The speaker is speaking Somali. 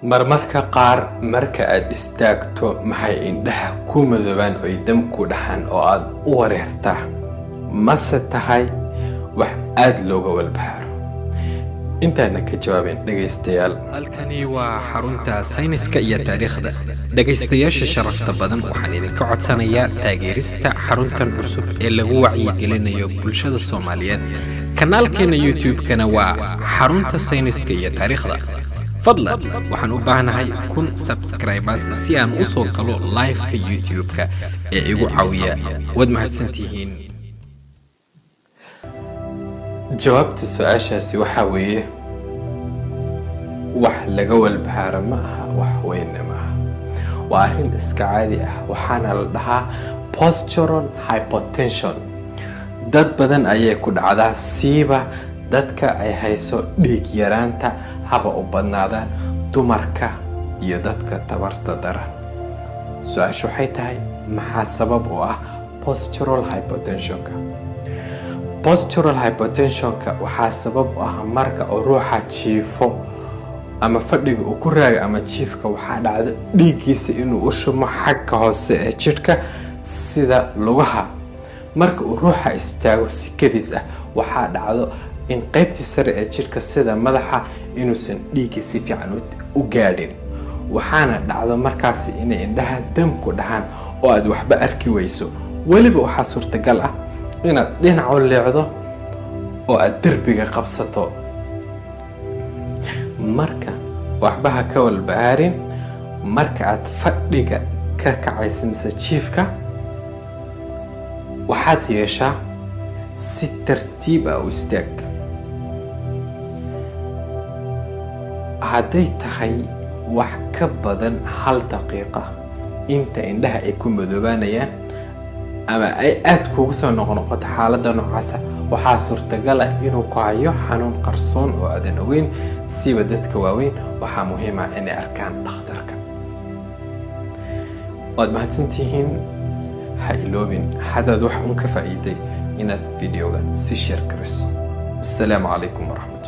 Marmarka qaar marka aad istaagto, maxay indhaha ku madoobaan oy dam ku dhaxaan oo aad u wareertaa? Mase tahay wax aada looga walbahaaro? Intaana ka jawaabin, dhegaystayaal. Halkani waa xarunta sayniska iyo taariikhda. Dhegaystayaasha sharafta badan, waxaan idinka codsanayaa taageerista xaruntan cusub ee lagu wacyigelinayo bulshada Soomaaliyeed. Kanaalkeena YouTube-kana waa Xarunta Sayniska iyo Taariikhda. Fadlan, waxaan u baahnahay 1000 subscribers si aan u soo galo live-ka YouTube-ka ee igu caawiya. Waad mahadsantihiin. Jawaabta su-aashaasi waxaa weeye: wax laga walbahaara ma aha, wax weynna ma aha, waa arrin iska caadi ah. Waxaana la dhahaa postural hypotension. Dad badan ayay ku dhacdaa, siiba dadka ay hayso dhiig yaraanta, haba u badnaadaan dumarka iyo dadka tabarta daran. Su-aashu waxay tahay: maxaa sabab u ah postural hypotensionka? Postural hypotensionka waxaa sabab u ah marka uu ruuxa jiifo ama fadhiga uu ku raaga ama jiifka, waxaa dhacdo dhiiggiisa inuu u shumo xagga hoose ee jidhka, sida lugaha. Marka uu ruuxa istaago sikadiis ah, waxaa dhacdo in qaybtii sare ee jidhka, sida madaxa, inuusan dhiiggii si fiican u gaadhin. Waxaana dhacdo markaasi inay indhaha damku dhahaan oo aad waxba arki weyso. Weliba waxaa suurtagal ah inaad dhinacu leecdo oo aad derbiga qabsato. Marka waxba ha ka walbahaarin. Marka aad fadhiga ka kacaysa mise jiifka, waxaad yeeshaa si tartiib ah u istaag. Hadday tahay wax ka badan hal daqiiqa inta indhaha ay ku madoobaanayaan ama ay aada kugu soo noqnoqoto xaaladda noocaasa, waxaa suurtagala inuu ku hayo xanuun qarsoon oo aadan ogeyn. Siba dadka waaweyn waxaa muhiim ah inay arkaan dhakhtarka. Waad mahadsantihiin. Ha iloobin, haddaad wax un ka faa'iiday, inaad videogan si share gariso. Asalaamu calaykum waraxmat.